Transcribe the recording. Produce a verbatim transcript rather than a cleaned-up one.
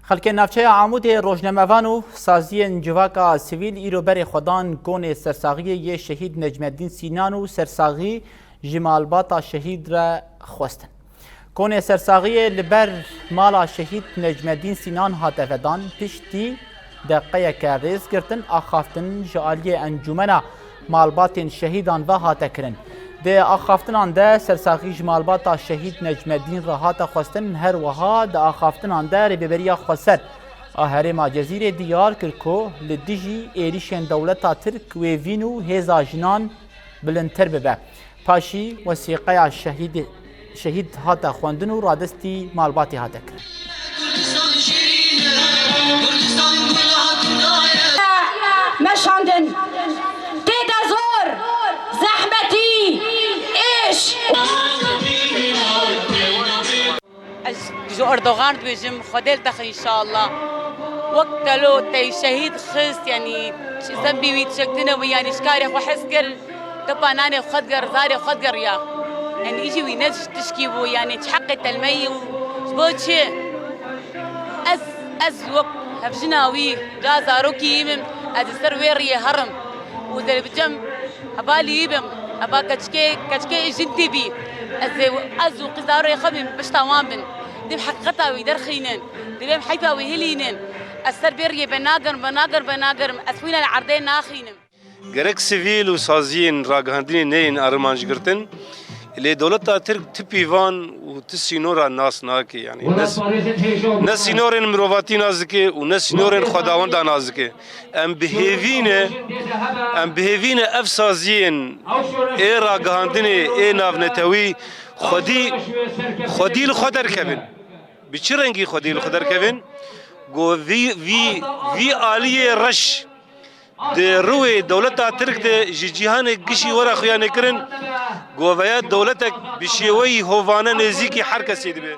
Xelkê navçeya Amûdê rojnamevan û saziyên civaka sivîl îro berê xwe dan konê sersaxiyê yê şehîd Necmeddîn Sînan û sersaxî ji malbata şehîd re xwestin. Konê sersaxiyê li ber mala şehîd Necmeddîn Sînan hate vedan, piştî deqeyeke rêzgirtin axaftin ji aliyê Encûmena Malbatên Şehîdan ve hate kirin. Di axaftinan de sersaxî ji malbata şehîd Necmeddîn re hate xwestin, her wiha di axaftinan de Rêveberiya Xweser a Herêma Cezîrê diyar kir ku li dijî êrîşên dewleta Tirk wêvîn û hêza jinan bilindtir bibe. Paşî wesîqeya şehîdê, şehîd hate xwendin û radestî malbatê hate kirin. Meşandin. Tê de zor, zehmetî, êş. Ez ji Erdogan dibêjim, Xwedê li te xe înşallah. Wek te lo tey şehîd xist, yanî ji zembî wî tişek tune bû, yanî ji karê xwe hez kir, tepa nanê xwe diger, zarê xwe digeriya. Yanî îjî wî ne tişkî bû, yanî çi heqê te li me yî û ji bo çi? Ez, ez wek hevjina wî, ca zarokî yî min, ez li ser wê riyê herim û ez ê li bi cem hevalî wî bim. Heva keçikê, keçikê jin tî bî. Ez ê, ez û qîzarê xwe bîm, pişta wan bin. Dibêm heqîqeta wî derxînin. Dibêm heyfa wî hilînin. Ez ser vê riyê venagerim, venagerim, venagerim. Ez xwîna li erdê naxînim. Gerek sivîl û saziyên ragihandinê neyên armanc girtin. Lê dewleta Tirk ti pîvan û ti sînora nas nake. Yanî ne, ne sînorên mirovatî nas dike û ne sînorên xwedawenda nas dike. Em bi hêvî ne, em bi hêvî ne ev saziyên ê ragihandinê ê navnetewî xwedî, xwedî li xwe derkevin. Bi çi rengî xwedî li xwe derkevin? Ku vî, vî, vî aliyê reş di rûyê dewleta Tirk de ji cîhanê gişî were xuyanê kirin, ku veya dewletek bi şêweyî hovane nêzîkî her kesê dibe.